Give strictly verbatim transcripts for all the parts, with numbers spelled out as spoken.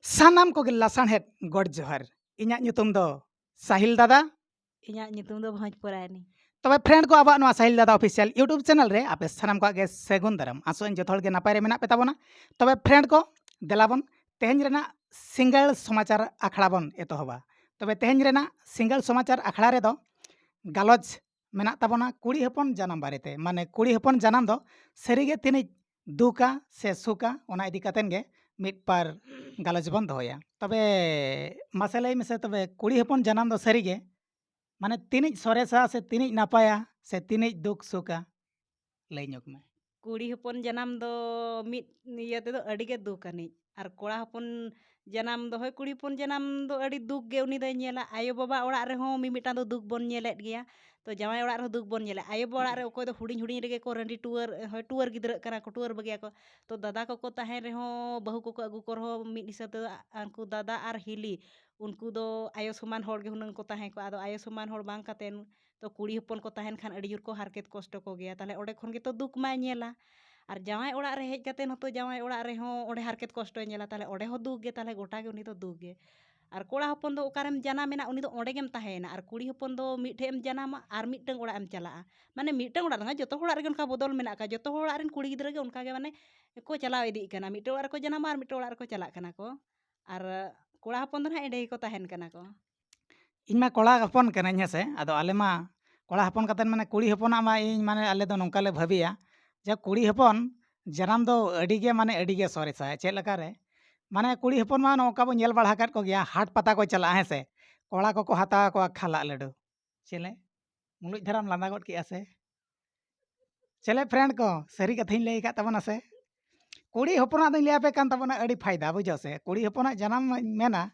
ᱥᱟᱱᱟᱢ ᱠᱚᱜᱮ ᱞᱟᱥᱟᱬᱦᱮᱫ ᱜᱚᱰ ᱡᱚᱦᱟᱨ᱾ ᱤᱧᱟᱹᱜ ᱧᱩᱛᱩᱢ ᱫᱚ ᱥᱟᱦᱤᱞ ᱫᱟᱫᱟ᱾ ᱤᱧᱟᱹᱜ ᱧᱩᱛᱩᱢ ᱫᱚ ᱵᱷᱚᱸᱡᱽ ᱯᱚᱨᱟᱭᱱᱤ᱾ ᱛᱚᱵᱮ friend ᱠᱚ, ᱟᱵᱚᱣᱟᱜ ᱱᱚᱣᱟ ᱥᱟᱦᱤᱞ ᱫᱟᱫᱟ official YouTube channel ᱨᱮ ᱟᱯᱮ ᱥᱟᱱᱟᱢ ᱠᱚᱣᱟᱜ ᱜᱮ ᱥᱟᱹᱜᱩᱱ ᱫᱟᱨᱟᱢ᱾ ᱟᱥᱚᱜ ᱟᱹᱧ ᱡᱚᱛᱚ ᱦᱚᱲ ᱜᱮ ᱱᱟᱯᱟᱭ ᱨᱮ ᱢᱮᱱᱟᱜ ᱯᱮ ᱛᱟᱵᱚᱱᱟ᱾ ᱛᱚᱵᱮ friend ᱠᱚ, ᱫᱮᱞᱟ ᱵᱚᱱ ᱛᱮᱦᱮᱧ ᱨᱮᱱᱟᱜ ᱥᱤᱸᱜᱟᱹᱲ ᱥᱚᱢᱟᱪᱟᱨ ᱟᱠᱷᱲᱟ ᱵᱚᱱ ᱮᱛᱚᱦᱚᱵᱟ᱾ ᱛᱚᱵᱮ ᱛᱮᱦᱮᱧ ᱨᱮᱱᱟᱜ ᱥᱤᱸᱜᱟᱹᱲ ᱥᱚᱢᱟᱪᱟᱨ ᱟᱠᱷᱲᱟ ᱨᱮᱫᱚ ᱜᱟᱞᱚᱪ ᱢᱮᱱᱟᱜ ᱛᱟᱵᱚᱱᱟ ᱠᱩᱲᱤ ᱦᱚᱯᱚᱱ ᱡᱟᱱᱟᱢ ᱵᱟᱨᱮᱛᱮ, ᱢᱟᱱᱮ ᱠᱩᱲᱤ ᱦᱚᱯᱚᱱ ᱡᱟᱱᱟᱢ ᱫᱚ ᱥᱟᱹᱨᱤᱜᱮ ᱛᱤᱱᱟᱹᱡ ᱫᱩᱠᱟ ᱥᱮ ᱥᱩᱠᱟ, ᱚᱱᱟ ᱤᱫᱤ ᱠᱟᱛᱮᱱ ᱜᱮ ᱢᱤᱫ ᱵᱟᱨ ᱜᱟᱞᱚᱪ ᱵᱚᱱ ᱫᱚᱦᱚᱭᱟ᱾ ᱛᱚᱵᱮ ᱢᱟᱥᱮ ᱞᱟᱹᱭ ᱢᱮᱥᱮ, ᱛᱚᱵᱮ ᱠᱩᱲᱤ ᱦᱚᱯᱚᱱ ᱡᱟᱱᱟᱢ ᱫᱚ ᱥᱟᱹᱨᱤᱜᱮ ᱢᱟᱱᱮ ᱛᱤᱱᱟᱹᱡ ᱥᱚᱨᱮᱥᱟ ᱥᱮ ᱛᱤᱱᱟᱹᱡ ᱱᱟᱯᱟᱭᱟ ᱥᱮ ᱛᱤᱱᱟᱹᱡ ᱫᱩᱠ ᱥᱩᱠᱟ? ᱞᱟᱹᱭ ᱧᱚᱜ ᱢᱮ᱾ ᱠᱩᱲᱤ ᱦᱚᱯᱚᱱ ᱡᱟᱱᱟᱢ ᱫᱚ ᱢᱤᱫ ᱤᱭᱟᱹ ᱛᱮᱫᱚ ᱟᱹᱰᱤ ᱜᱮ ᱫᱩᱠ ᱟᱹᱱᱤᱡ, ᱟᱨ ᱠᱚᱲᱟ ᱦᱚᱯᱚᱱ ᱡᱟᱱᱟᱢ ᱫᱚ, ᱦᱳᱭ, ᱠᱩᱲᱤ ᱦᱚᱯᱚᱱ ᱡᱟᱱᱟᱢ ᱫᱚ ᱟᱹᱰᱤ ᱫᱩᱠ ᱜᱮ ᱩᱱᱤ ᱫᱚᱭ ᱧᱮᱞᱟ᱾ ᱟᱭᱳ ᱵᱟᱵᱟ ᱚᱲᱟᱜ ᱨᱮᱦᱚᱸ ᱢᱤᱢᱤᱫᱴᱟᱝ ᱫᱚ ᱫᱩᱠ ᱵᱚᱱ ᱧᱮᱞᱮᱫ ᱜᱮᱭᱟ᱾ ᱛᱚ ᱡᱟᱶᱟᱭ ᱚᱲᱟᱜ ᱨᱮᱦᱚᱸ ᱫᱩᱠ ᱵᱚᱱ ᱧᱮᱞᱟ᱾ ᱟᱭᱳ ᱵᱟᱵᱟ ᱚᱲᱟᱜ ᱨᱮ ᱚᱠᱚᱭ ᱫᱚ ᱦᱩᱰᱤᱧ ᱦᱩᱰᱤᱧ ᱨᱮᱜᱮ ᱠᱚ ᱨᱟᱺᱰᱤ ᱴᱩᱣᱟᱹᱨ, ᱦᱳᱭ, ᱴᱩᱣᱟᱹᱨ ᱜᱤᱫᱽᱨᱟᱹᱜ ᱠᱟᱱᱟ ᱠᱚ, ᱴᱩᱣᱟᱹᱨ ᱵᱟᱹᱜᱤᱭᱟ ᱠᱚ᱾ ᱛᱚ ᱫᱟᱫᱟ ᱠᱚᱠᱚ ᱛᱟᱦᱮᱱ ᱨᱮᱦᱚᱸ, ᱵᱟᱹᱦᱩ ᱠᱚᱠᱚ ᱟᱹᱜᱩ ᱠᱚ ᱨᱮᱦᱚᱸ, ᱢᱤᱫ ᱦᱤᱥᱟᱹᱵ ᱛᱮᱫᱚ ᱩᱱᱠᱩ ᱫᱟᱫᱟ ᱟᱨ ᱦᱤᱞᱤ, ᱩᱱᱠᱩ ᱫᱚ ᱟᱭᱳ ᱥᱚᱢᱟᱱ ᱦᱚᱲ ᱜᱮ ᱦᱩᱱᱟᱹᱝ ᱠᱚ ᱛᱟᱦᱮᱸ ᱠᱚᱜᱼᱟ᱾ ᱟᱫᱚ ᱟᱭᱳ ᱥᱚᱢᱟᱱ ᱦᱚᱲ ᱵᱟᱝ ᱠᱟᱛᱮᱱ ᱛᱚ ᱠᱩᱲᱤ ᱦᱚᱯᱚᱱ ᱠᱚ ᱛᱟᱦᱮᱱ ᱠᱷᱟᱱ ᱟᱹᱰᱤ ᱡᱳᱨ ᱠᱚ ᱦᱟᱨᱠᱮᱛ ᱠᱚᱥᱴᱚ ᱠᱚᱜᱮᱭᱟ᱾ ᱛᱟᱦᱞᱮ ᱚᱸᱰᱮ ᱠᱷᱚᱱ ᱜᱮᱛᱚ ᱫᱩᱠ ᱢᱟᱭ ᱧᱮᱞᱟ᱾ ᱟᱨ ᱡᱟᱶᱟᱭ ᱚᱲᱟᱜ ᱨᱮ ᱦᱮᱡ ᱠᱟᱛᱮ ᱦᱚᱸᱛᱚ ᱡᱟᱶᱟᱭ ᱚᱲᱟᱜ ᱨᱮᱦᱚᱸ ᱚᱸᱰᱮ ᱦᱟᱨᱠᱮᱛ ᱠᱚᱥᱴᱚᱭ ᱧᱮᱞᱟ, ᱛᱟᱦᱞᱮ ᱚᱸᱰᱮ ᱦᱚᱸ ᱫᱩᱠ ᱜᱮ, ᱛᱟᱦᱞᱮ ᱜᱚᱴᱟ ᱜᱮ ᱩᱱᱤ ᱫᱚ ᱫᱩᱠ ᱜᱮ᱾ ᱟᱨ ᱠᱚᱲᱟ ᱦᱚᱯᱚᱱ ᱫᱚ ᱚᱠᱟᱨᱮᱢ ᱡᱟᱱᱟᱢᱮᱱᱟ, ᱩᱱᱤ ᱫᱚ ᱚᱸᱰᱮ ᱜᱮᱢ ᱛᱟᱦᱮᱸᱭᱮᱱᱟ᱾ ᱟᱨ ᱠᱩᱲᱤ ᱦᱚᱯᱚᱱ ᱫᱚ ᱢᱤᱫ ᱴᱷᱮᱡ ᱮᱢ ᱡᱟᱱᱟᱢᱟ ᱟᱨ ᱢᱤᱫᱴᱟᱝ ᱚᱲᱟᱜ ᱮᱢ ᱪᱟᱞᱟᱜᱼᱟ᱾ ᱢᱟᱱᱮ ᱢᱤᱫᱴᱟᱝ ᱚᱲᱟᱜ ᱨᱮ ᱡᱚᱛᱚ ᱦᱚᱲ ᱚᱲᱟᱜ ᱨᱮᱜᱮ ᱚᱱᱠᱟ ᱵᱚᱫᱚᱞ ᱢᱮᱱᱟᱜ ᱟᱠᱟᱫ, ᱡᱚᱛᱚ ᱦᱚᱲ ᱚᱲᱟᱜ ᱨᱮᱱ ᱠᱩᱲᱤ ᱜᱤᱫᱽᱨᱟᱹ ᱜᱮ ᱚᱱᱠᱟ ᱜᱮ ᱢᱟᱱᱮ ᱠᱚ ᱪᱟᱞᱟᱣ ᱤᱫᱤᱜ ᱠᱟᱱᱟ, ᱢᱤᱫᱴᱟᱝ ᱚᱲᱟᱜ ᱨᱮᱠᱚ ᱡᱟᱱᱟᱢᱟ ᱟᱨ ᱢᱤᱫᱴᱟᱝ ᱚᱲᱟᱜ ᱨᱮᱠᱚ ᱪᱟᱞᱟᱜ ᱠᱟᱱᱟ ᱠᱚ᱾ ᱟᱨ ᱠᱚᱲᱟ ᱦᱚᱯᱚᱱ ᱫᱚ ᱱᱟᱦᱟᱜ ᱮᱸᱰᱮ ᱜᱮᱠᱚ ᱛᱟᱦᱮᱱ ᱠᱟᱱᱟ ᱠᱚ᱾ ᱤᱧ ᱢᱟ ᱠᱚᱲᱟ ᱦᱚᱯᱚᱱ ᱠᱟᱹᱱᱟᱹᱧ, ᱦᱮᱸ ᱥᱮ? ᱟᱫᱚ ᱟᱞᱮ ᱢᱟ ᱠᱚᱲᱟ ᱦᱚᱯᱚᱱ ᱠᱟᱛᱮᱫ, ᱢᱟᱱᱮ, ᱠᱩᱲᱤ ᱦᱚᱯᱚᱱᱟᱜ ᱢᱟ ᱤᱧ, ᱢᱟᱱᱮ, ᱟᱞᱮ ᱫᱚ ᱱᱚᱝᱠᱟ ᱞᱮ ᱵᱷᱟᱹᱵᱤᱭᱟ ᱡᱮ ᱠᱩᱲᱤ ᱦᱚᱯᱚᱱ ᱡᱟᱱᱟᱢ ᱫᱚ ᱟᱹᱰᱤ ᱜᱮ, ᱢᱟᱱᱮ, ᱟᱹᱰᱤ ᱜᱮ ᱥᱚᱨᱮᱥᱟ᱾ ᱪᱮᱫ ᱞᱮᱠᱟ ᱨᱮ? ᱢᱟᱱᱮ, ᱠᱩᱲᱤ ᱦᱚᱯᱚᱱ ᱢᱟ ᱱᱚᱝᱠᱟ ᱵᱚᱱ ᱧᱮᱞ ᱵᱟᱲᱟ ᱟᱠᱟᱫ ᱠᱚᱜᱮᱭᱟ, ᱦᱟᱴ ᱯᱟᱛᱟ ᱠᱚ ᱪᱟᱞᱟᱜᱼᱟ, ᱦᱮᱸ ᱥᱮ? ᱠᱚᱲᱟ ᱠᱚᱠᱚ ᱦᱟᱛᱟᱣ ᱟᱠᱚᱣᱟ ᱠᱷᱟᱞᱟᱜ ᱞᱟᱹᱰᱩ᱾ ᱪᱮᱞᱮ? ᱢᱩᱞᱩᱡ ᱫᱷᱟᱨᱟᱢ ᱞᱟᱸᱫᱟ ᱜᱚᱫ ᱠᱮᱜᱼᱟ ᱥᱮ? ᱪᱮᱞᱮ friend ᱠᱚ, ᱥᱟᱹᱨᱤ ᱠᱟᱛᱷᱟᱧ ᱞᱟᱹᱭ ᱟᱠᱟᱫ ᱛᱟᱵᱚᱱᱟ ᱥᱮ? ᱠᱩᱲᱤ ᱦᱚᱯᱚᱱᱟᱜ ᱫᱚᱧ ᱞᱟᱹᱭ ᱟᱯᱮ ᱠᱟᱱ ᱛᱟᱵᱚᱱᱟ, ᱟᱹᱰᱤ ᱯᱷᱟᱭᱫᱟ, ᱵᱩᱡᱷᱟᱹᱣ ᱥᱮ? ᱠᱩᱲᱤ ᱦᱚᱯᱚᱱᱟᱜ ᱡᱟᱱᱟᱢ ᱢᱟᱧ ᱢᱮᱱᱟ,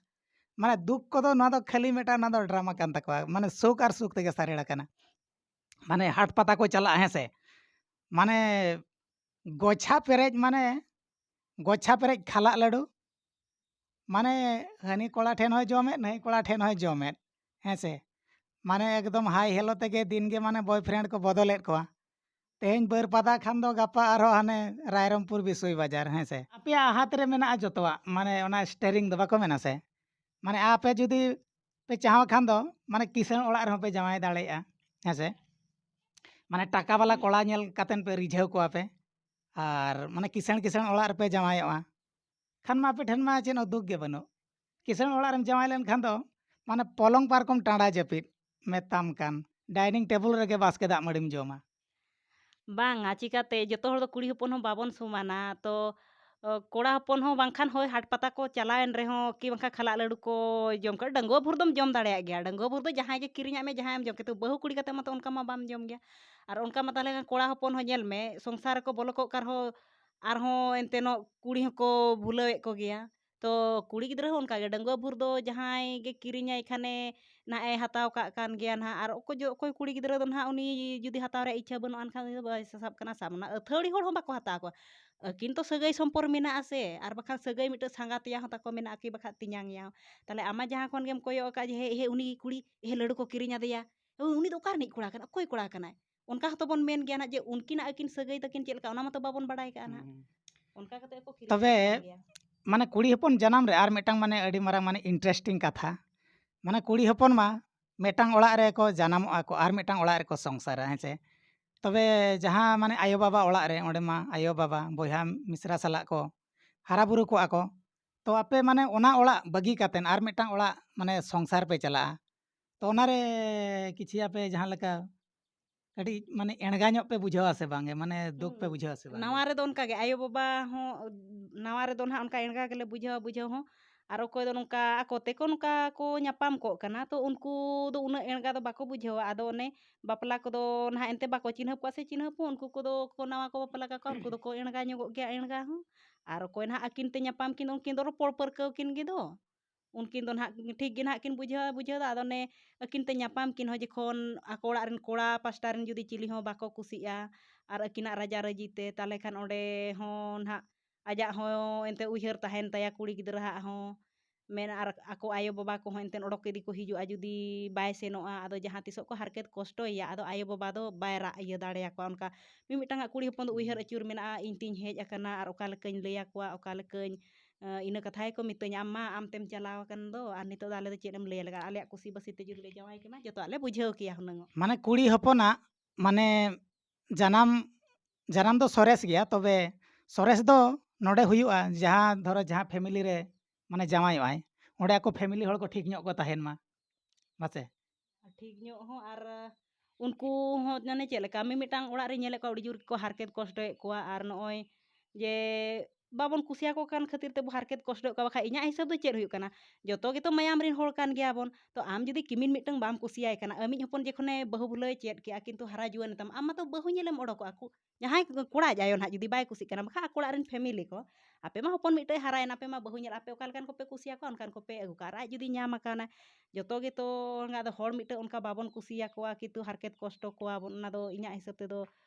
ᱢᱟᱱᱮ, ᱫᱩᱠ ᱠᱚᱫᱚ ᱱᱚᱣᱟ ᱫᱚ ᱠᱷᱟᱹᱞᱤ ᱢᱤᱫᱴᱟᱝ, ᱱᱚᱣᱟ ᱫᱚ drama ᱠᱟᱱ ᱛᱟᱠᱚᱣᱟ, ᱢᱟᱱᱮ, ᱥᱩᱠ ᱟᱨ ᱥᱩᱠ ᱛᱮᱜᱮ ᱥᱟᱨᱮᱲ ᱟᱠᱟᱱᱟ᱾ ᱢᱟᱱᱮ, ᱦᱟᱴ ᱯᱟᱛᱟ ᱠᱚ ᱪᱟᱞᱟᱜᱼᱟ, ᱦᱮᱸ ᱥᱮ? ᱢᱟᱱᱮ, ᱜᱚᱪᱷᱟ ᱯᱮᱨᱮᱡ, ᱢᱟᱱᱮ, ᱜᱚᱪᱷᱟ ᱯᱮᱨᱮᱡ ᱠᱷᱟᱞᱟᱜ ᱞᱟᱹᱰᱩ, ᱢᱟᱱᱮ, ᱦᱟᱹᱱᱤ ᱠᱚᱲᱟ ᱴᱷᱮᱱ ᱦᱚᱸᱭ ᱡᱚᱢᱮᱫ, ᱱᱟᱹᱭ ᱠᱚᱲᱟ ᱴᱷᱮᱱ ᱦᱚᱸᱭ ᱡᱚᱢᱮᱫ, ᱦᱮᱸ ᱥᱮ? ᱢᱟᱱᱮ, ᱮᱠᱫᱚᱢ high hello ᱛᱮᱜᱮ ᱫᱤᱱ ᱜᱮ, ᱢᱟᱱᱮ, boyfriend ᱠᱚ ᱵᱚᱫᱚᱞᱮᱫ ᱠᱚᱣᱟ᱾ ᱛᱮᱦᱮᱧ ᱵᱟᱹᱨᱯᱟᱫᱟ ᱠᱷᱟᱱ ᱫᱚ ᱜᱟᱯᱟ ᱟᱨᱦᱚᱸ ᱦᱟᱱᱮ ᱨᱟᱭᱨᱚᱝᱯᱩᱨ ᱵᱤᱥᱚᱭ ᱵᱟᱡᱟᱨ, ᱦᱮᱸ ᱥᱮ? ᱟᱯᱮᱭᱟᱜ ᱦᱟᱛ ᱨᱮ ᱢᱮᱱᱟᱜᱼᱟ ᱡᱚᱛᱚᱣᱟᱜ, ᱢᱟᱱᱮ ᱚᱱᱟ ᱥᱴᱮᱨᱤᱝ ᱫᱚ ᱵᱟᱠᱚ ᱢᱮᱱᱟ ᱥᱮ? ᱢᱟᱱᱮ ᱟᱯᱮ ᱡᱩᱫᱤ ᱯᱮ ᱪᱟᱦᱟᱣ ᱠᱷᱟᱱ ᱫᱚ ᱢᱟᱱᱮ ᱠᱤᱥᱟᱹᱬ ᱚᱲᱟᱜ ᱨᱮᱦᱚᱸ ᱯᱮ ᱡᱟᱶᱟᱭ ᱫᱟᱲᱮᱭᱟᱜᱼᱟ, ᱦᱮᱸ ᱥᱮ? ᱢᱟᱱᱮ ᱴᱟᱠᱟ ᱵᱟᱞᱟ ᱠᱚᱲᱟ ᱧᱮᱞ ᱠᱟᱛᱮᱱ ᱯᱮ ᱨᱤᱡᱷᱟᱹᱣ ᱠᱚᱣᱟ ᱯᱮ, ᱟᱨ ᱢᱟᱱᱮ ᱠᱤᱥᱟᱹᱬ ᱠᱤᱥᱟᱹᱬ ᱚᱲᱟᱜ ᱨᱮᱯᱮ ᱡᱟᱶᱟᱭᱚᱜᱼᱟ᱾ ᱠᱷᱟᱱ ᱢᱟ ᱟᱯᱮ ᱴᱷᱮᱱ ᱢᱟ ᱪᱮᱫ ᱦᱚᱸ ᱫᱩᱠ ᱜᱮ ᱵᱟᱹᱱᱩᱜ᱾ ᱠᱤᱥᱟᱹᱬ ᱚᱲᱟᱜ ᱨᱮᱢ ᱡᱟᱶᱟᱭ ᱞᱮᱱᱠᱷᱟᱱ ᱫᱚ ᱢᱟᱱᱮ ᱯᱚᱞᱚᱝ ᱯᱟᱨᱠᱚᱢ ᱴᱟᱸᱰᱟ ᱡᱟᱹᱯᱤᱫ ᱢᱮᱛᱟᱢ ᱠᱟᱱ, ᱰᱟᱭᱱᱤᱝ ᱴᱮᱵᱩᱞ ᱨᱮᱜᱮ ᱵᱟᱥᱠᱮ ᱫᱟᱜ ᱢᱟᱹᱲᱤᱢ ᱡᱚᱢᱟ᱾ ᱵᱟᱝᱟ, ᱪᱤᱠᱟᱹᱛᱮ? ᱡᱚᱛᱚ ᱦᱚᱲ ᱫᱚ ᱠᱩᱲᱤ ᱦᱚᱯᱚᱱ ᱦᱚᱸ ᱵᱟᱵᱚᱱ ᱥᱚᱢᱟᱱᱟ᱾ ᱛᱚ, ᱚ, ᱠᱚᱲᱟ ᱦᱚᱯᱚᱱ ᱦᱚᱸ ᱵᱟᱝᱠᱷᱟᱱ ᱦᱳᱭ ᱦᱟᱴ ᱯᱟᱛᱟ ᱠᱚ ᱪᱟᱞᱟᱣᱮᱱ ᱨᱮᱦᱚᱸ ᱠᱤ ᱵᱟᱝᱠᱷᱟᱱ ᱠᱷᱟᱞᱟᱜ ᱞᱟᱹᱰᱩ ᱠᱚ ᱡᱚᱢ ᱠᱟᱜ, ᱰᱟᱺᱜᱩᱣᱟᱹ ᱵᱷᱳᱨ ᱫᱚᱢ ᱡᱚᱢ ᱫᱟᱲᱮᱭᱟᱜ ᱜᱮᱭᱟ᱾ ᱰᱟᱺᱜᱩᱣᱟᱹ ᱵᱷᱳᱨ ᱫᱚ ᱡᱟᱦᱟᱸᱭ ᱜᱮ ᱠᱤᱨᱤᱧᱟᱜ ᱢᱮ, ᱡᱟᱦᱟᱸᱭᱮᱢ ᱡᱚᱢ, ᱠᱤᱱᱛᱩ ᱵᱟᱹᱦᱩ ᱠᱩᱲᱤ ᱠᱟᱛᱮ ᱢᱟᱛᱚ ᱚᱱᱠᱟ ᱢᱟ ᱵᱟᱢ ᱡᱚᱢ ᱜᱮᱭᱟ᱾ ᱟᱨ ᱚᱱᱠᱟ ᱢᱟ ᱛᱟᱦᱚᱞᱮ ᱠᱷᱟᱱ ᱠᱚᱲᱟ ᱦᱚᱯᱚᱱ ᱦᱚᱸ ᱧᱮᱞ ᱢᱮ, ᱥᱚᱝᱥᱟᱨ ᱨᱮᱠᱚ ᱵᱚᱞᱚ ᱠᱚᱜ ᱠᱟᱱ ᱨᱮᱦᱚᱸ ᱟᱨᱦᱚᱸ ᱮᱱᱛᱮ ᱱᱚᱜ ᱠᱩᱲᱤ ᱦᱚᱸᱠᱚ ᱵᱷᱩᱞᱟᱹᱣᱮᱫ ᱠᱚᱜᱮᱭᱟ᱾ ᱛᱚ ᱠᱩᱲᱤ ᱜᱤᱫᱽᱨᱟᱹ ᱦᱚᱸ ᱚᱱᱠᱟ ᱜᱮ, ᱰᱟᱺᱜᱩᱣᱟᱹ ᱵᱷᱳᱨ ᱫᱚ ᱡᱟᱦᱟᱸᱭ ᱜᱮ ᱠᱤᱨᱤᱧᱟᱭ ᱠᱷᱟᱱᱮ ᱱᱟᱦᱟᱜ ᱮ ᱦᱟᱛᱟᱣ ᱠᱟᱜ ᱠᱟᱱ ᱜᱮᱭᱟ ᱱᱟᱦᱟᱜ᱾ ᱟᱨ ᱚᱠᱚᱭ ᱡᱚ-, ᱚᱠᱚᱭ ᱠᱩᱲᱤ ᱜᱤᱫᱽᱨᱟᱹ ᱫᱚ ᱱᱟᱦᱟᱜ ᱩᱱᱤ ᱡᱩᱫᱤ ᱦᱟᱛᱟᱣ ᱨᱮᱭᱟᱜ ᱤᱪᱪᱷᱟᱹ ᱵᱟᱹᱱᱩᱜ ᱟᱱ ᱠᱷᱟᱱ ᱩᱱᱤ ᱫᱚ ᱵᱟᱭ ᱥᱟᱥᱟᱵ ᱠᱟᱱᱟ, ᱥᱟᱵ ᱨᱮᱱᱟᱜ ᱟᱹᱛᱷᱟᱹᱲᱤ ᱦᱚᱲ ᱦᱚᱸ ᱵᱟᱠᱚ ᱦᱟᱛᱟᱣ ᱠᱚᱣᱟ᱾ ᱟᱹᱠᱤᱱ ᱛᱚ ᱥᱟᱹᱜᱟᱹᱭ ᱥᱚᱢᱯᱚᱨ ᱢᱮᱱᱟᱜᱼᱟ ᱥᱮ, ᱟᱨ ᱵᱟᱠᱷᱟᱱ ᱥᱟᱹᱜᱟᱹᱭ ᱢᱤᱫᱴᱟᱝ ᱥᱟᱸᱜᱟᱛᱮᱭᱟ ᱦᱚᱸ ᱛᱟᱠᱚ ᱢᱮᱱᱟᱜᱼᱟ ᱠᱤ ᱵᱟᱠᱷᱟᱡ ᱛᱮᱧᱟᱝ ᱮᱭᱟ ᱦᱚᱸ᱾ ᱛᱟᱦᱞᱮ ᱟᱢᱟᱜ ᱡᱟᱦᱟᱸ ᱠᱷᱚᱱ ᱜᱮᱢ ᱠᱚᱭᱚᱜ ᱟᱠᱟᱫ ᱡᱮ ᱦᱮ, ᱦᱮ, ᱩᱱᱤ ᱠᱩᱲᱤ, ᱦᱮ, ᱞᱟᱹᱰᱩ ᱠᱚ ᱠᱤᱨᱤᱧ ᱟᱫᱮᱭᱟ, ᱩᱱᱤ ᱫᱚ ᱚᱠᱟ ᱨᱤᱱᱤᱡ ᱠᱚᱲᱟ ᱠᱟᱱᱟ, ᱚᱠᱚᱭ ᱠᱚᱲᱟ ᱠᱟᱱᱟᱭ? ᱚᱱᱠᱟ ᱦᱚᱸᱛᱚ ᱵᱚᱱ ᱢᱮᱱ ᱜᱮᱭᱟ ᱱᱟᱜ ᱡᱮ ᱩᱱᱠᱤᱱᱟᱜ ᱟᱹᱠᱤᱱ ᱥᱟᱹᱜᱟᱹᱭ ᱛᱟᱹᱠᱤᱱ ᱪᱮᱫ ᱞᱮᱠᱟ, ᱚᱱᱟ ᱢᱟᱛᱚ ᱵᱟᱵᱚᱱ ᱵᱟᱲᱟᱭ ᱠᱟᱜᱼᱟ ᱱᱟᱜ᱾ ᱦᱩᱸ᱾ ᱚᱱᱠᱟ ᱠᱟᱛᱮ ᱠᱚ ᱠᱤᱨᱤᱧ ᱛᱚᱵᱮ ᱟᱹᱠᱷᱨᱤᱧ ᱜᱮᱭᱟ᱾ ᱢᱟᱱᱮ ᱠᱩᱲᱤ ᱦᱚᱯᱚᱱ ᱡᱟᱱᱟᱢ ᱨᱮ ᱟᱨ ᱢᱤᱫᱴᱟᱝ ᱢᱟᱱᱮ ᱟᱹᱰᱤ ᱢᱟᱨᱟᱝ ᱢᱟᱱᱮ interesting ᱠᱟᱛᱷᱟ, ᱢᱟᱱᱮ ᱠᱩᱲᱤ ᱦᱚᱯᱚᱱ ᱢᱟ ᱢᱤᱫᱴᱟᱝ ᱚᱲᱟᱜ ᱨᱮᱠᱚ ᱡᱟᱱᱟᱢᱚᱜᱼᱟ ᱠᱚ ᱟᱨ ᱢᱤᱫᱴᱟᱝ ᱚᱲᱟᱜ ᱨᱮᱠᱚ ᱥᱚᱝᱥᱟᱨᱟ, ᱦᱮᱸ ᱥᱮ? ᱛᱚᱵᱮ ᱡᱟᱦᱟᱸ ᱢᱟᱱᱮ ᱟᱭᱳᱼᱵᱟᱵᱟ ᱚᱲᱟᱜ ᱨᱮ, ᱚᱸᱰᱮ ᱢᱟ ᱟᱭᱳᱼᱵᱟᱵᱟ, ᱵᱚᱭᱦᱟ, ᱢᱤᱥᱨᱟ ᱥᱟᱞᱟᱜ ᱠᱚ ᱦᱟᱨᱟ ᱵᱩᱨᱩ ᱠᱚᱜᱼᱟ ᱠᱚ᱾ ᱛᱚ ᱟᱯᱮ ᱢᱟᱱᱮ ᱚᱱᱟ ᱚᱲᱟᱜ ᱵᱟᱹᱜᱤ ᱠᱟᱛᱮᱱ ᱟᱨ ᱢᱤᱫᱴᱟᱝ ᱚᱲᱟᱜ ᱢᱟᱱᱮ ᱥᱚᱝᱥᱟᱨ ᱯᱮ ᱪᱟᱞᱟᱜᱼᱟ᱾ ᱛᱚ ᱚᱱᱟᱨᱮ ᱠᱤᱪᱷᱤ ᱟᱯᱮ ᱡᱟᱦᱟᱸ ᱞᱮᱠᱟ ᱠᱟᱹᱴᱤᱡ ᱢᱟᱱᱮ ᱮᱸᱲᱜᱟ ᱧᱚᱜ ᱯᱮ ᱵᱩᱡᱷᱟᱹᱣᱟ ᱥᱮ ᱵᱟᱝ? ᱢᱟᱱᱮ ᱫᱩᱠ ᱯᱮ ᱦᱩᱸ᱾ ᱵᱩᱡᱷᱟᱹᱣᱟ ᱥᱮ ᱵᱟᱝ? ᱱᱟᱣᱟ ᱨᱮᱫᱚ ᱚᱱᱠᱟ ᱜᱮ, ᱟᱭᱳᱼᱵᱟᱵᱟ ᱦᱚᱸ, ᱱᱟᱣᱟ ᱨᱮᱫᱚ ᱱᱟᱦᱟᱜ ᱚᱱᱠᱟ ᱮᱸᱲᱜᱟ ᱜᱮᱞᱮ ᱵᱩᱡᱷᱟᱹᱣᱟ ᱵᱩᱡᱷᱟᱹᱣ ᱦᱚᱸ᱾ ᱟᱨ ᱚᱠᱚᱭ ᱫᱚ ᱱᱚᱝᱠᱟ ᱟᱠᱚ ᱛᱮᱠᱚ ᱱᱚᱝᱠᱟ ᱠᱚ ᱧᱟᱯᱟᱢ ᱠᱚᱜ ᱠᱟᱱᱟ, ᱛᱚ ᱩᱱᱠᱩ ᱫᱚ ᱩᱱᱟᱹᱜ ᱮᱸᱲᱜᱟ ᱫᱚ ᱵᱟᱠᱚ ᱵᱩᱡᱷᱟᱹᱣᱟ᱾ ᱟᱫᱚ ᱚᱱᱮ ᱵᱟᱯᱞᱟ ᱠᱚᱫᱚ ᱱᱟᱦᱟᱜ ᱮᱱᱛᱮ ᱵᱟᱠᱚ ᱪᱤᱱᱦᱟᱹᱯ ᱠᱚᱣᱟ ᱥᱮ ᱪᱤᱱᱦᱟᱹᱯ ᱦᱚᱸ, ᱩᱱᱠᱩ ᱠᱚᱫᱚ ᱠᱚ ᱱᱟᱣᱟ ᱠᱚ ᱵᱟᱯᱞᱟ ᱠᱟᱠᱚᱣᱟ, ᱩᱱᱠᱩ ᱫᱚᱠᱚ ᱮᱸᱲᱜᱟ ᱧᱚᱜᱚᱜ ᱜᱮᱭᱟ ᱮᱸᱲᱜᱟ ᱦᱚᱸ᱾ ᱟᱨ ᱚᱠᱚᱭ ᱱᱟᱦᱟᱜ ᱟᱹᱠᱤᱱ ᱛᱮ ᱧᱟᱯᱟᱢ ᱠᱤᱱ, ᱩᱱᱠᱤᱱ ᱫᱚ ᱨᱚᱯᱚᱲ ᱯᱟᱹᱨᱠᱟᱹᱣ ᱠᱤᱱ ᱜᱮ ᱫᱚ᱾ ᱩᱱᱠᱤᱱ ᱫᱚ ᱱᱟᱦᱟᱜ ᱴᱷᱤᱠ ᱜᱮ ᱱᱟᱦᱟᱜ ᱠᱤᱱ ᱵᱩᱡᱷᱟᱹᱣᱟ, ᱵᱩᱡᱷᱟᱹᱣ ᱫᱚ᱾ ᱟᱫᱚ ᱚᱱᱮ ᱟᱹᱠᱤᱱ ᱛᱮ ᱧᱟᱯᱟᱢ ᱠᱤᱱ ᱦᱚᱸ ᱡᱚᱠᱷᱚᱱ ᱟᱠᱚ ᱚᱲᱟᱜ ᱨᱮᱱ ᱠᱚᱲᱟ ᱯᱟᱥᱴᱟ ᱨᱮᱱ ᱡᱩᱫᱤ ᱪᱤᱞᱤ ᱦᱚᱸ ᱵᱟᱠᱚ ᱠᱩᱥᱤᱜᱼᱟ ᱟᱨ ᱟᱹᱠᱤᱱᱟᱜ ᱨᱟᱡᱟ ᱨᱟᱹᱡᱤ ᱛᱮ, ᱛᱟᱦᱚᱞᱮ ᱠᱷᱟᱱ ᱚᱸᱰᱮ ᱦᱚᱸ ᱱᱟᱦᱟᱜ ᱟᱡᱟᱜ ᱦᱚᱸ ᱮᱱᱛᱮ ᱩᱭᱦᱟᱹᱨ ᱛᱟᱦᱮᱱ ᱛᱟᱭᱟ ᱠᱩᱲᱤ ᱜᱤᱫᱽᱨᱟᱹ ᱦᱟᱜ ᱦᱚᱸ᱾ ᱢᱮᱱ ᱟᱨ ᱟᱠᱚ ᱟᱭᱳᱼᱵᱟᱵᱟ ᱠᱚᱦᱚᱸ ᱮᱱᱛᱮᱫ ᱚᱰᱚᱠ ᱤᱫᱤ ᱠᱚ ᱦᱤᱡᱩᱜᱼᱟ, ᱡᱩᱫᱤ ᱵᱟᱭ ᱥᱮᱱᱚᱜᱼᱟ, ᱟᱫᱚ ᱡᱟᱦᱟᱸ ᱛᱤᱥᱚᱜ ᱠᱚ ᱦᱟᱨᱠᱮᱛ ᱠᱚᱥᱴᱚᱭᱮᱭᱟ, ᱟᱫᱚ ᱟᱭᱳᱼᱵᱟᱵᱟ ᱫᱚ ᱵᱟᱭ ᱨᱟᱜ ᱤᱭᱟᱹ ᱫᱟᱲᱮᱭᱟᱠᱚᱣᱟ᱾ ᱚᱱᱠᱟ ᱢᱤᱢᱤᱫᱴᱟᱝ ᱟᱜ ᱠᱩᱲᱤ ᱦᱚᱯᱚᱱ ᱫᱚ ᱩᱭᱦᱟᱹᱨ ᱟᱹᱪᱩᱨ ᱢᱮᱱᱟᱜᱼᱟ, ᱤᱧ ᱛᱤᱧ ᱦᱮᱡ ᱟᱠᱟᱱᱟ ᱟᱨ ᱚᱠᱟ ᱞᱮᱠᱟᱧ ᱞᱟᱹᱭ ᱟᱠᱚᱣᱟ, ᱚᱠᱟ ᱞᱮᱠᱟᱧ, ᱟᱸ, ᱤᱱᱟᱹ ᱠᱟᱛᱷᱟ ᱜᱮᱠᱚ ᱢᱤᱛᱟᱹᱧᱟ, "ᱟᱢ ᱢᱟ ᱟᱢ ᱛᱮᱢ ᱪᱟᱞᱟᱣ ᱟᱠᱟᱱ ᱫᱚ, ᱟᱨ ᱱᱤᱛᱚᱜ ᱫᱚ ᱟᱞᱮ ᱫᱚ ᱪᱮᱫ ᱮᱢ ᱞᱟᱹᱭ ᱞᱟᱜᱟᱜᱼᱟ? ᱟᱞᱮᱭᱟᱜ ᱠᱩᱥᱤ ᱵᱟᱹᱥᱤ ᱛᱮ ᱡᱩᱫᱤ ᱞᱮ ᱡᱟᱶᱟᱭ ᱠᱮᱢᱟ, ᱡᱚᱛᱚᱣᱟᱜ ᱞᱮ ᱵᱩᱡᱷᱟᱹᱣ ᱠᱮᱭᱟ ᱦᱩᱱᱟᱹᱝ ᱚᱜ᱾" ᱢᱟᱱᱮ ᱠᱩᱲᱤ ᱦᱚᱯᱚᱱᱟᱜ ᱢᱟᱱᱮ ᱡᱟᱱᱟᱢ, ᱡᱟᱱᱟᱢ ᱫᱚ ᱥᱚᱨᱮᱥ ᱜᱮᱭᱟ, ᱛᱚᱵᱮ ᱥᱚᱨᱮᱥ ᱫᱚ ᱱᱚᱰᱮ ᱦᱩᱭᱩᱜᱼᱟ, ᱡᱟᱦᱟᱸ ᱫᱷᱚᱨᱚ ᱡᱟᱦᱟᱸ family ᱨᱮ ᱢᱟᱱᱮ ᱡᱟᱶᱟᱭᱚᱜᱼᱟᱭ, ᱚᱸᱰᱮ ᱟᱠᱚ family ᱦᱚᱲ ᱠᱚ ᱴᱷᱤᱠ ᱧᱚᱜ ᱠᱚ ᱛᱟᱦᱮᱱ ᱢᱟ, ᱵᱟᱥᱮ? ᱴᱷᱤᱠ ᱧᱚᱜ ᱦᱚᱸ ᱟᱨ ᱩᱱᱠᱩ ᱦᱚᱸ ᱢᱟᱱᱮ ᱪᱮᱫ ᱞᱮᱠᱟ, ᱢᱤᱢᱤᱫᱴᱟᱝ ᱚᱲᱟᱜ ᱨᱮ ᱧᱮᱞᱮᱫ ᱠᱚᱣᱟ ᱟᱹᱰᱤ ᱡᱳᱨ ᱜᱮᱠᱚ ᱦᱟᱨᱠᱮᱛ ᱠᱚᱥᱴᱚᱭᱮᱫ ᱠᱚᱣᱟ, ᱟᱨ ᱱᱚᱜᱼᱚᱭ ᱡᱮ ᱵᱟᱵᱚᱱ ᱠᱩᱥᱤᱭᱟᱠᱚ ᱠᱟᱱ ᱠᱷᱟᱹᱛᱤᱨ ᱛᱮᱵᱚ ᱦᱟᱨᱠᱮᱛ ᱠᱚᱥᱴᱚᱭᱮᱫ ᱠᱚᱣᱟ᱾ ᱵᱟᱠᱷᱟᱡ ᱤᱧᱟᱹᱜ ᱦᱤᱥᱟᱹᱵ ᱫᱚ ᱪᱮᱫ ᱦᱩᱭᱩᱜ ᱠᱟᱱᱟ, ᱡᱚᱛᱚ ᱜᱮᱛᱚ ᱢᱟᱭᱟᱢ ᱨᱮᱱ ᱦᱚᱲ ᱠᱟᱱ ᱜᱮᱭᱟ ᱵᱚᱱ᱾ ᱛᱚ ᱟᱢ ᱡᱩᱫᱤ ᱠᱤᱢᱤᱱ ᱢᱤᱫᱴᱟᱝ ᱵᱟᱢ ᱠᱩᱥᱤᱭᱟᱭ ᱠᱟᱱᱟ, ᱟᱢᱤᱡ ᱦᱚᱯᱚᱱ ᱡᱚᱠᱷᱚᱱᱮ ᱵᱟᱹᱦᱩ ᱵᱷᱩᱞᱟᱹᱭ ᱪᱮᱫ ᱠᱮᱜᱼᱟ, ᱠᱤᱱᱛᱩ ᱦᱟᱨᱟ ᱡᱩᱣᱟᱹᱱ ᱮᱱ ᱛᱟᱢᱟ, ᱟᱢ ᱢᱟᱛᱚ ᱵᱟᱹᱦᱩ ᱧᱮᱞᱮᱢ ᱚᱰᱚᱠᱚᱜᱼᱟ, ᱠᱩ-, ᱡᱟᱦᱟᱸᱭ ᱠᱚᱲᱟ ᱟᱡ ᱟᱭᱳ ᱱᱟᱦᱟᱜ ᱡᱩᱫᱤ ᱵᱟᱭ ᱠᱩᱥᱤᱜ ᱠᱟᱱᱟ, ᱵᱟᱠᱷᱟᱡ ᱟᱠᱚ ᱚᱲᱟᱜ ᱨᱮᱱ family ᱠᱚ, ᱟᱯᱮ ᱢᱟ ᱦᱚᱯᱚᱱ ᱢᱤᱫᱴᱮᱡ ᱦᱟᱨᱟᱭᱮᱱ, ᱟᱯᱮ ᱢᱟ ᱵᱟᱹᱦᱩ ᱧᱮᱞ, ᱟᱯᱮ ᱚᱠᱟ ᱞᱮᱠᱟᱱ ᱠᱚᱯᱮ ᱠᱩᱥᱤᱭᱟᱠᱚᱣᱟ, ᱚᱱᱠᱟᱱ ᱠᱚᱯᱮ ᱟᱹᱜᱩ ᱠᱚᱣᱟ᱾ ᱟᱨ ᱟᱡ ᱡᱩᱫᱤ ᱧᱟᱢ ᱟᱠᱟᱱᱟ, ᱡᱚᱛᱚ ᱜᱮᱛᱚ ᱚᱱᱟ ᱫᱚ ᱦᱚᱲ ᱢᱤᱫᱴᱮᱡ ᱚᱱᱠᱟ ᱵᱟᱵᱚᱱ ᱠᱩᱥᱤᱭᱟᱠᱚᱣᱟ, ᱠᱤᱱᱛᱩ ᱦᱟᱨᱠᱮᱛ ᱠᱚᱥᱴᱚ ᱠᱚᱣᱟ ᱵᱚᱱ, ᱚᱱᱟ ᱫᱚ ᱤᱧᱟᱹᱜ ᱦᱤᱥᱟᱹᱵ ᱛᱮᱫᱚ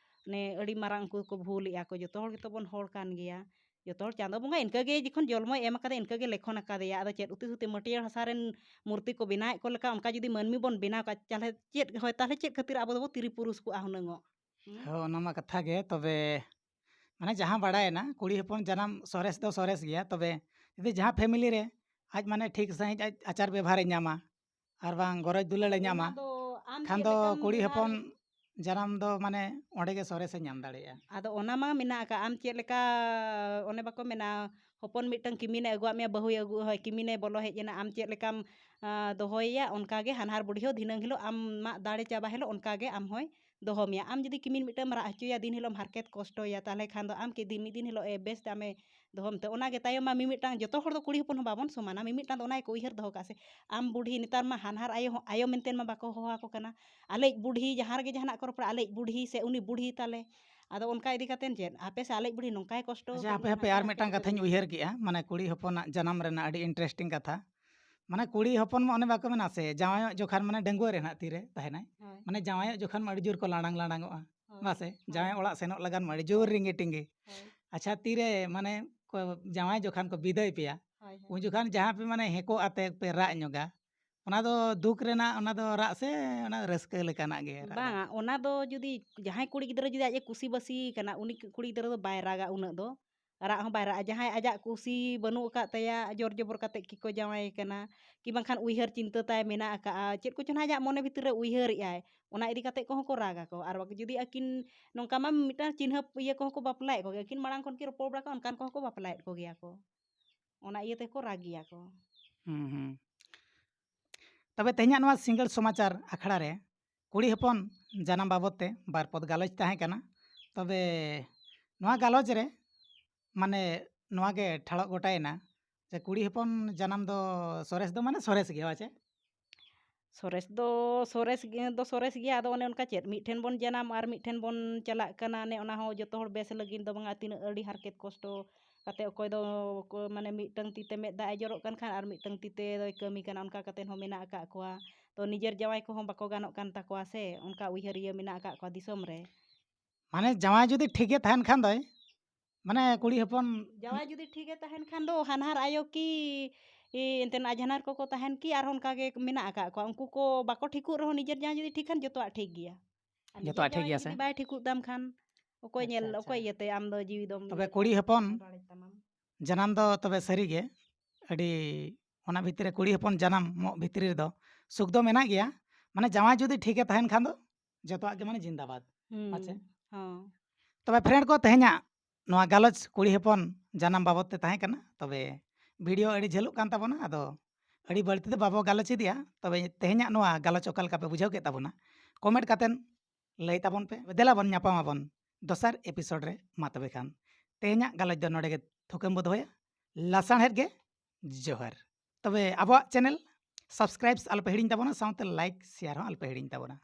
ᱢᱟᱱᱮ ᱟᱹᱰᱤ ᱢᱟᱨᱟᱝ ᱩᱱᱠᱩ ᱠᱚ ᱵᱷᱩᱞᱮᱜᱼᱟ ᱠᱚ᱾ ᱡᱚᱛᱚ ᱦᱚᱲ ᱜᱮᱛᱚ ᱵᱚᱱ ᱦᱚᱲ ᱠᱟᱱ ᱜᱮᱭᱟ᱾ ᱡᱚᱛᱚ ᱦᱚᱲ ᱪᱟᱸᱫᱚ ᱵᱚᱸᱜᱟ ᱤᱱᱠᱟᱹ ᱜᱮ ᱡᱚᱠᱷᱚᱱ ᱡᱚᱞᱢᱚᱭ ᱮᱢ ᱟᱠᱟᱫᱮᱭᱟ, ᱤᱱᱠᱟᱹ ᱜᱮ ᱞᱮᱠᱷᱚᱱ ᱟᱠᱟᱫᱮᱭᱟ᱾ ᱟᱫᱚ ᱪᱮᱫ ᱩᱛᱤ ᱥᱩᱛᱤ ᱢᱟᱹᱴᱭᱟᱹᱲ ᱦᱟᱥᱟ ᱨᱮᱱ ᱢᱩᱨᱛᱤ ᱠᱚ ᱵᱮᱱᱟᱣᱮᱫ ᱠᱚ ᱞᱮᱠᱟ ᱚᱱᱠᱟ ᱡᱩᱫᱤ ᱢᱟᱹᱱᱢᱤ ᱵᱚᱱ ᱵᱮᱱᱟᱣ ᱠᱟᱜᱼᱟ, ᱛᱟᱦᱞᱮ ᱪᱮᱫ ᱦᱳᱭ, ᱛᱟᱦᱞᱮ ᱪᱮᱫ ᱠᱷᱟᱹᱛᱤᱨ ᱟᱵᱚ ᱫᱚᱵᱚ ᱛᱤᱨᱤ ᱯᱩᱨᱩᱥ ᱠᱚᱜᱼᱟ ᱦᱩᱱᱟᱹᱝᱚᱜ? ᱦᱩᱸ? ᱦᱳᱭ, ᱚᱱᱟ ᱢᱟ ᱠᱟᱛᱷᱟ ᱜᱮ᱾ ᱛᱚᱵᱮ ᱢᱟᱱᱮ ᱡᱟᱦᱟᱸ ᱵᱟᱲᱟᱭᱮᱱᱟ, ᱠᱩᱲᱤ ᱦᱚᱯᱚᱱ ᱡᱟᱱᱟᱢ ᱥᱚᱨᱮᱥ ᱫᱚ ᱥᱚᱨᱮᱥ ᱜᱮᱭᱟ᱾ ᱛᱚᱵᱮ ᱡᱩᱫᱤ ᱡᱟᱦᱟᱸ family ᱨᱮ ᱟᱡ ᱢᱟᱱᱮ ᱴᱷᱤᱠ ᱥᱟᱺᱦᱤᱡ ᱟᱡ ᱟᱪᱟᱨ ᱵᱮᱵᱷᱟᱨᱮ ᱧᱟᱢᱟ ᱟᱨ ᱵᱟᱝ ᱜᱚᱨᱚᱡᱽ ᱫᱩᱞᱟᱹᱲᱮ ᱚᱱᱟ ᱧᱟᱢᱟ, ᱫᱚ ᱟᱢ ᱠᱷᱟᱱ ᱪᱮᱫ ᱫᱚ ᱞᱮᱠᱟᱢ ᱠᱩᱲᱤ ᱵᱮᱱᱟᱣ ᱦᱚᱯᱚᱱ ᱡᱟᱱᱟᱢ ᱫᱚ ᱢᱟᱱᱮ ᱚᱸᱰᱮ ᱜᱮ ᱥᱚᱨᱮᱥᱮ ᱧᱟᱢ ᱫᱟᱲᱮᱭᱟᱜᱼᱟ᱾ ᱟᱫᱚ ᱚᱱᱟ ᱢᱟ ᱢᱮᱱᱟᱜ ᱟᱠᱟᱫ, ᱟᱢ ᱪᱮᱫ ᱞᱮᱠᱟ, ᱚᱱᱮ ᱵᱟᱠᱚ ᱢᱮᱱᱟ, ᱦᱚᱯᱚᱱ ᱢᱤᱫᱴᱟᱝ ᱠᱤᱢᱤᱱᱮ ᱟᱹᱜᱩᱣᱟᱫ ᱢᱮᱭᱟ, ᱵᱟᱹᱦᱩᱭ ᱟᱹᱜᱩ, ᱦᱳᱭ, ᱠᱤᱢᱤᱱᱮ ᱵᱚᱞᱚ ᱦᱮᱡ ᱮᱱᱟ, ᱟᱢ ᱪᱮᱫ ᱞᱮᱠᱟᱢ, ᱟᱸ, ᱫᱚᱦᱚᱭᱮᱭᱟ, ᱚᱱᱠᱟ ᱜᱮ ᱦᱟᱱᱦᱟᱨ ᱵᱩᱰᱷᱤ ᱦᱚᱸ ᱫᱷᱤᱱᱟᱹᱝ ᱦᱤᱞᱳᱜ ᱟᱢᱟᱜ ᱫᱟᱲᱮ ᱪᱟᱵᱟ ᱦᱤᱞᱳᱜ ᱚᱱᱠᱟ ᱜᱮ ᱟᱢ ᱦᱚᱸᱭ ᱫᱚᱦᱚ ᱢᱮᱭᱟ᱾ ᱟᱢ ᱡᱩᱫᱤ ᱠᱤᱢᱤᱱ ᱢᱤᱫᱴᱟᱝ ᱮᱢ ᱨᱟᱜ ᱦᱚᱪᱚᱭᱟ, ᱫᱤᱱ ᱦᱤᱞᱳᱜ ᱮᱢ ᱦᱟᱨᱠᱮᱛ ᱠᱚᱥᱴᱚᱭᱟ, ᱛᱟᱦᱞᱮ ᱠᱷᱟᱱ ᱫᱚ ᱟᱢ ᱠᱤ ᱫᱤᱱ, ᱢᱤᱫ ᱫᱤᱱ ᱦᱤᱞᱳᱜ ᱮ ᱵᱮᱥ ᱛᱮ ᱟᱢᱮ ᱫᱚᱦᱚᱢ ᱛᱮ᱾ ᱚᱱᱟ ᱜᱮ ᱛᱟᱭᱚᱢ ᱢᱟ ᱢᱤᱢᱤᱫᱴᱟᱝ, ᱡᱚᱛᱚ ᱦᱚᱲ ᱫᱚ ᱠᱩᱲᱤ ᱦᱚᱯᱚᱱ ᱦᱚᱸ ᱵᱟᱵᱚᱱ ᱥᱚᱢᱟᱱᱟ, ᱢᱤᱢᱤᱫᱴᱟᱝ ᱫᱚ ᱚᱱᱟ ᱜᱮᱠᱚ ᱩᱭᱦᱟᱹᱨ ᱫᱚᱦᱚ ᱠᱟᱜᱼᱟ ᱥᱮ᱾ ᱟᱢ ᱵᱩᱰᱷᱤ, ᱱᱮᱛᱟᱨ ᱢᱟ ᱦᱟᱱᱦᱟᱨ ᱟᱭᱳ ᱦᱚᱸ ᱟᱭᱳ ᱢᱮᱱᱛᱮ ᱢᱟ ᱵᱟᱠᱚ ᱦᱚᱦᱚ ᱟᱠᱚ ᱠᱟᱱᱟ, ᱟᱞᱮᱭᱤᱡ ᱵᱩᱰᱷᱤ, ᱡᱟᱦᱟᱸ ᱨᱮᱜᱮ ᱡᱟᱦᱟᱱᱟᱜ ᱠᱚ ᱨᱚᱯᱚᱲᱟ, ᱟᱞᱮᱭᱤᱡ ᱵᱩᱰᱷᱤ ᱥᱮ ᱩᱱᱤ ᱵᱩᱰᱷᱤ ᱛᱟᱞᱮ᱾ ᱟᱫᱚ ᱚᱱᱠᱟ ᱤᱫᱤ ᱠᱟᱛᱮ ᱪᱮᱫ, ᱟᱯᱮ ᱥᱮ ᱟᱞᱮᱭᱤᱡ ᱵᱩᱰᱷᱤ ᱱᱚᱝᱠᱟᱭ ᱠᱚᱥᱴᱚ ᱟᱪᱪᱷᱟ, ᱠᱟᱱᱟ, ᱦᱟᱯᱮ, ᱦᱟᱯᱮ, ᱟᱨ ᱦᱟᱱᱠᱟᱭ ᱢᱤᱫᱴᱟᱝ ᱠᱚᱥᱴᱚ ᱠᱟᱛᱷᱟᱧ ᱠᱟᱱᱟ? ᱩᱭᱦᱟᱹᱨ ᱠᱮᱜᱼᱟ, ᱢᱟᱱᱮ ᱠᱩᱲᱤ ᱦᱚᱯᱚᱱᱟᱜ ᱡᱟᱱᱟᱢ ᱨᱮᱱᱟᱜ ᱟᱹᱰᱤ interesting ᱠᱟᱛᱷᱟ᱾ ᱢᱟᱱᱮ ᱠᱩᱲᱤ ᱦᱚᱯᱚᱱ ᱢᱟ ᱚᱱᱮ ᱵᱟᱠᱚ ᱢᱮᱱᱟ ᱥᱮ, ᱡᱟᱶᱟᱭᱚᱜ ᱡᱚᱠᱷᱟᱱ ᱢᱟᱱᱮ ᱰᱟᱺᱜᱩᱣᱟᱹ ᱨᱮ ᱱᱟᱦᱟᱜ ᱛᱤᱨᱮ ᱛᱟᱦᱮᱱᱟᱭ, ᱦᱳᱭ᱾ ᱢᱟᱱᱮ ᱡᱟᱶᱟᱭᱚᱜ ᱡᱚᱠᱷᱟᱱ ᱢᱟ ᱟᱹᱰᱤ ᱡᱳᱨ ᱠᱚ ᱞᱟᱲᱟᱝ ᱞᱟᱲᱟᱝᱚᱜᱼᱟ, ᱦᱳᱭ᱾ ᱵᱟᱥᱮ? ᱦᱳᱭ᱾ ᱡᱟᱶᱟᱭ ᱚᱲᱟᱜ ᱥᱮᱱᱚᱜ ᱞᱟᱜᱟᱱ ᱢᱟ ᱟᱹᱰᱤ ᱡᱳᱨ ᱨᱤᱸᱜᱤ ᱴᱤᱸᱜᱤ᱾ ᱦᱳᱭ᱾ ᱟᱪᱪᱷᱟ, ᱛᱤᱨᱮ ᱢᱟᱱᱮ ᱠᱚ ᱡᱟᱶᱟᱭ ᱡᱚᱠᱷᱟᱱ ᱠᱚ ᱵᱤᱫᱟᱹᱭ ᱯᱮᱭᱟ, ᱦᱳᱭ᱾ ᱩᱱ ᱡᱚᱠᱷᱚᱱ ᱡᱟᱦᱟᱸ ᱯᱮ ᱢᱟᱱᱮ ᱦᱮᱸᱠᱚᱜ ᱟᱛᱮ ᱯᱮ ᱨᱟᱜ ᱧᱚᱜᱟ, ᱚᱱᱟ ᱫᱚ ᱫᱩᱠ ᱨᱮᱱᱟᱜ ᱚᱱᱟ ᱫᱚ ᱨᱟᱜ ᱥᱮ ᱚᱱᱟ ᱨᱟᱹᱥᱠᱟᱹ ᱞᱮᱠᱟᱱᱟᱜ ᱜᱮ ᱨᱟᱜ ᱫᱚ? ᱵᱟᱝᱟ, ᱚᱱᱟ ᱫᱚ ᱡᱩᱫᱤ ᱡᱟᱦᱟᱸᱭ ᱠᱩᱲᱤ ᱜᱤᱫᱽᱨᱟᱹ ᱡᱩᱫᱤ ᱟᱡ ᱮ ᱠᱩᱥᱤ ᱵᱟᱹᱥᱤ ᱠᱟᱱᱟ, ᱩᱱᱤ ᱠᱩᱲᱤ ᱜᱤᱫᱽᱨᱟᱹ ᱫᱚ ᱵᱟᱭ ᱨᱟᱜᱟ ᱩᱱᱟᱹᱜ ᱫᱚ, ᱨᱟᱜ ᱦᱚᱸ ᱵᱟᱭ ᱨᱟᱜᱟ᱾ ᱡᱟᱦᱟᱸᱭ ᱟᱡᱟᱜ ᱠᱩᱥᱤ ᱵᱟᱹᱱᱩᱜ ᱟᱠᱟᱫ ᱛᱟᱭᱟ, ᱡᱳᱨ ᱡᱚᱵᱚᱨ ᱠᱟᱛᱮ ᱜᱮᱠᱚ ᱡᱟᱶᱟᱭᱮ ᱠᱟᱱᱟ, ᱠᱤ ᱵᱟᱝᱠᱷᱟᱱ ᱩᱭᱦᱟᱹᱨ ᱪᱤᱱᱛᱟᱹ ᱛᱟᱭ ᱢᱮᱱᱟᱜ ᱟᱠᱟᱫᱼᱟ, ᱪᱮᱫ ᱠᱚᱪᱚ ᱱᱟᱦᱟᱜ ᱟᱡᱟᱜ ᱢᱚᱱᱮ ᱵᱷᱤᱛᱤᱨ ᱨᱮ ᱩᱭᱦᱟᱹᱨᱮᱫ ᱟᱭ, ᱚᱱᱟ ᱤᱫᱤ ᱠᱟᱛᱮ ᱠᱚᱦᱚᱸ ᱠᱚ ᱨᱟᱜᱟ ᱠᱚ᱾ ᱟᱨ ᱵᱟᱝ ᱡᱩᱫᱤ ᱟᱹᱠᱤᱱ ᱱᱚᱝᱠᱟ ᱢᱟ ᱢᱤᱫᱴᱟᱝ ᱪᱤᱱᱦᱟᱹᱯ ᱤᱭᱟᱹ ᱠᱚᱦᱚᱸ ᱠᱚ ᱵᱟᱯᱞᱟᱭᱮᱫ ᱠᱚᱜᱮᱭᱟ, ᱟᱹᱠᱤᱱ ᱢᱟᱲᱟᱝ ᱠᱷᱚᱱ ᱠᱤᱱ ᱨᱚᱯᱚᱲ ᱵᱟᱲᱟ ᱠᱚᱜᱼᱟ, ᱚᱱᱠᱟᱱ ᱠᱚᱦᱚᱸ ᱠᱚ ᱵᱟᱯᱞᱟᱭᱮᱫ ᱠᱚᱜᱮᱭᱟ ᱠᱚ, ᱚᱱᱟ ᱤᱭᱟᱹ ᱛᱮᱠᱚ ᱨᱟᱜ ᱜᱮᱭᱟ ᱠᱚ᱾ ᱦᱩᱸ, ᱦᱩᱸ᱾ ᱛᱚᱵᱮ ᱛᱮᱦᱮᱧᱟᱜ ᱱᱚᱣᱟ ᱥᱤᱸᱜᱟᱹᱲ ᱥᱚᱢᱟᱪᱟᱨ ᱟᱠᱷᱲᱟ ᱨᱮ ᱠᱩᱲᱤ ᱦᱚᱯᱚᱱ ᱡᱟᱱᱟᱢ ᱵᱟᱵᱚᱫ ᱛᱮ ᱵᱟᱨ ᱯᱚᱫ ᱜᱟᱞᱚᱪ ᱛᱟᱦᱮᱸ ᱠᱟᱱᱟ᱾ ᱛᱚᱵᱮ ᱱᱚᱣᱟ ᱜᱟᱞᱚᱪ ᱨᱮ ᱢᱟᱱᱮ ᱱᱚᱣᱟ ᱜᱮ ᱴᱷᱟᱲᱚᱜ ᱜᱚᱴᱟᱭᱮᱱᱟ ᱡᱮ ᱠᱩᱲᱤ ᱦᱚᱯᱚᱱ ᱡᱟᱱᱟᱢ ᱫᱚ ᱥᱚᱨᱮᱥ ᱫᱚ ᱢᱟᱱᱮ ᱥᱚᱨᱮᱥ ᱜᱮᱭᱟ, ᱵᱟᱪᱮ? ᱥᱚᱨᱮᱥ ᱫᱚ ᱥᱚᱨᱮᱥ ᱜᱮ, ᱫᱚ ᱥᱚᱨᱮᱥ ᱜᱮᱭᱟ᱾ ᱟᱫᱚ ᱚᱱᱮ ᱚᱱᱠᱟ ᱪᱮᱫ, ᱢᱤᱫ ᱴᱷᱮᱱ ᱵᱚᱱ ᱡᱟᱱᱟᱢ ᱟᱨ ᱢᱤᱫ ᱴᱷᱮᱱ ᱵᱚᱱ ᱪᱟᱞᱟᱜ ᱠᱟᱱᱟ, ᱚᱱᱮ ᱚᱱᱟ ᱦᱚᱸ ᱡᱚᱛᱚ ᱦᱚᱲ ᱵᱮᱥ ᱞᱟᱹᱜᱤᱫ ᱫᱚ ᱵᱟᱝᱟ, ᱛᱤᱱᱟᱹᱜ ᱟᱹᱰᱤ ᱦᱟᱨᱠᱮᱛ ᱠᱚᱥᱴᱚ ᱠᱟᱛᱮ ᱚᱠᱚᱭ ᱫᱚ ᱠᱚ, ᱢᱟᱱᱮ ᱢᱤᱫᱴᱟᱝ ᱛᱤ ᱛᱮ ᱢᱮᱫ ᱫᱟᱜ ᱮ ᱡᱚᱨᱚᱜ ᱠᱟᱱ ᱠᱷᱟᱱ ᱟᱨ ᱢᱤᱫᱴᱟᱝ ᱛᱤ ᱛᱮ ᱫᱚᱭ ᱠᱟᱹᱢᱤ ᱠᱟᱱᱟ, ᱚᱱᱠᱟ ᱠᱟᱛᱮ ᱦᱚᱸ ᱢᱮᱱᱟᱜ ᱟᱠᱟᱫ ᱠᱚᱣᱟ᱾ ᱛᱚ ᱱᱤᱡᱮᱨ ᱡᱟᱶᱟᱭ ᱠᱚᱦᱚᱸ ᱵᱟᱠᱚ ᱜᱟᱱᱚᱜ ᱠᱟᱱ ᱛᱟᱠᱚᱣᱟ ᱥᱮ, ᱚᱱᱠᱟ ᱩᱭᱦᱟᱹᱨ ᱤᱭᱟᱹ ᱢᱮᱱᱟᱜ ᱟᱠᱟᱫ ᱠᱚᱣᱟ ᱫᱤᱥᱚᱢ ᱨᱮ᱾ ᱢᱟᱱᱮ ᱡᱟᱶᱟᱭ ᱡᱩᱫᱤ ᱴᱷᱤᱠ ᱜᱮ ᱛᱟᱦᱮᱱ ᱠᱷᱟᱱ ᱫᱚᱭ, ᱢᱟᱱᱮ ᱠᱩᱲᱤ ᱦᱚᱯᱚᱱ ᱡᱟᱶᱟᱭ ᱡᱩᱫᱤ ᱴᱷᱤᱠ ᱜᱮ ᱛᱟᱦᱮᱱ ᱠᱷᱟᱱ ᱫᱚ ᱦᱟᱱᱦᱟᱨ ᱟᱭᱳ ᱠᱤ ᱮ, ᱮᱱᱛᱮᱫ ᱟᱡᱷᱱᱟᱨ ᱠᱚᱠᱚ ᱛᱟᱦᱮᱱ ᱠᱤ ᱟᱨᱦᱚᱸ ᱚᱱᱠᱟ ᱜᱮ ᱢᱮᱱᱟᱜ ᱟᱠᱟᱫ ᱠᱚᱣᱟ, ᱩᱱᱠᱩ ᱠᱚ ᱵᱟᱠᱚ ᱴᱷᱤᱠᱚᱜ ᱨᱮᱦᱚᱸ ᱱᱤᱡᱮᱨ ᱡᱟᱶᱟᱭ ᱡᱩᱫᱤ ᱴᱷᱤᱠ ᱠᱷᱟᱱ ᱡᱚᱛᱚᱣᱟᱜ ᱴᱷᱤᱠ ᱜᱮᱭᱟ᱾ ᱟᱨ ᱱᱤᱡᱮᱨ ᱡᱚᱛᱚᱣᱟᱜ ᱴᱷᱤᱠ ᱡᱟᱶᱟᱭ ᱜᱮᱭᱟ ᱡᱩᱫᱤ ᱥᱮ? ᱵᱟᱭ ᱴᱷᱤᱠᱚᱜ ᱛᱟᱢ ᱠᱷᱟᱱ ᱚᱠᱚᱭ ᱟᱪᱪᱷᱟ, ᱧᱮᱞ, ᱟᱪᱪᱷᱟ᱾ ᱚᱠᱚᱭ ᱤᱭᱟᱹᱛᱮ ᱟᱢ ᱫᱚ ᱡᱤᱣᱤ ᱫᱚᱢ ᱛᱚᱵᱮ ᱤᱭᱟᱹ ᱠᱩᱲᱤ ᱫᱟᱲᱮᱭᱟᱜ ᱦᱚᱯᱚᱱ ᱛᱟᱢᱟ, ᱨᱟᱲᱮᱡ ᱛᱟᱢᱟᱢ? ᱡᱟᱱᱟᱢ ᱫᱚ ᱛᱚᱵᱮ ᱥᱟᱹᱨᱤ ᱜᱮ ᱟᱹᱰᱤ, ᱚᱱᱟ ᱵᱷᱤᱛᱨᱤ ᱨᱮ ᱠᱩᱲᱤ ᱦᱚᱯᱚᱱ ᱡᱟᱱᱟᱢᱚᱜ ᱵᱷᱤᱛᱨᱤ ᱨᱮᱫᱚ ᱥᱩᱠ ᱫᱚ ᱢᱮᱱᱟᱜ ᱜᱮᱭᱟ᱾ ᱢᱟᱱᱮ ᱡᱟᱶᱟᱭ ᱡᱩᱫᱤ ᱴᱷᱤᱠ ᱮ ᱛᱟᱦᱮᱱ ᱠᱷᱟᱱ ᱫᱚ ᱡᱚᱛᱚᱣᱟᱜ ᱜᱮ ᱢᱟᱱᱮ ᱡᱤᱱᱫᱟᱵᱟᱫ᱾ ᱦᱩᱸ, ᱟᱪᱪᱷᱟ᱾ ᱦᱚᱸ᱾ ᱛᱚᱵᱮ friend ᱠᱚ, ᱛᱮᱦᱮᱧᱟᱜ ᱱᱚᱣᱟ ᱜᱟᱞᱚᱪ ᱠᱩᱲᱤ ᱦᱚᱯᱚᱱ ᱡᱟᱱᱟᱢ ᱵᱟᱵᱚᱫ ᱛᱮ ᱛᱟᱦᱮᱸ ᱠᱟᱱᱟ᱾ ᱛᱚᱵᱮ video ᱟᱹᱰᱤ ᱡᱷᱟᱹᱞᱚᱜ ᱠᱟᱱ ᱛᱟᱵᱚᱱᱟ, ᱟᱫᱚ ᱟᱹᱰᱤ ᱵᱟᱹᱲᱛᱤ ᱫᱚ ᱵᱟᱵᱚ ᱜᱟᱞᱚᱪ ᱤᱫᱤᱭᱟ᱾ ᱛᱚᱵᱮ ᱛᱮᱦᱮᱧᱟᱜ ᱱᱚᱣᱟ ᱜᱟᱞᱚᱪ ᱚᱠᱟ ᱞᱮᱠᱟ ᱯᱮ ᱵᱩᱡᱷᱟᱹᱣ ᱠᱮᱫ ᱛᱟᱵᱚᱱᱟ comment ᱠᱟᱛᱮᱱ ᱞᱟᱹᱭ ᱛᱟᱵᱚᱱ ᱯᱮ᱾ ᱫᱮᱞᱟ ᱵᱚᱱ ᱧᱟᱯᱟᱢ ᱟᱵᱚᱱ ᱫᱚᱥᱟᱨ episode ᱨᱮ᱾ ᱢᱟ ᱛᱚᱵᱮ ᱠᱷᱟᱱ ᱛᱮᱦᱮᱧᱟᱜ ᱜᱟᱞᱚᱪ ᱫᱚ ᱱᱚᱰᱮ ᱜᱮ ᱛᱷᱩᱠᱟᱹᱢ ᱵᱚ ᱫᱚᱦᱚᱭᱟ᱾ ᱞᱟᱥᱟᱬᱦᱮᱫ ᱜᱮ ᱡᱚᱦᱟᱨ᱾ ᱛᱚᱵᱮ ᱟᱵᱚᱣᱟᱜ channel subscribe ᱟᱞᱚᱯᱮ ᱦᱤᱲᱤᱧ ᱛᱟᱵᱚᱱᱟ, ᱥᱟᱶᱛᱮ like share ᱦᱚᱸ ᱟᱞᱚᱯᱮ ᱦᱤᱲᱤᱧ ᱛᱟᱵᱚᱱᱟ᱾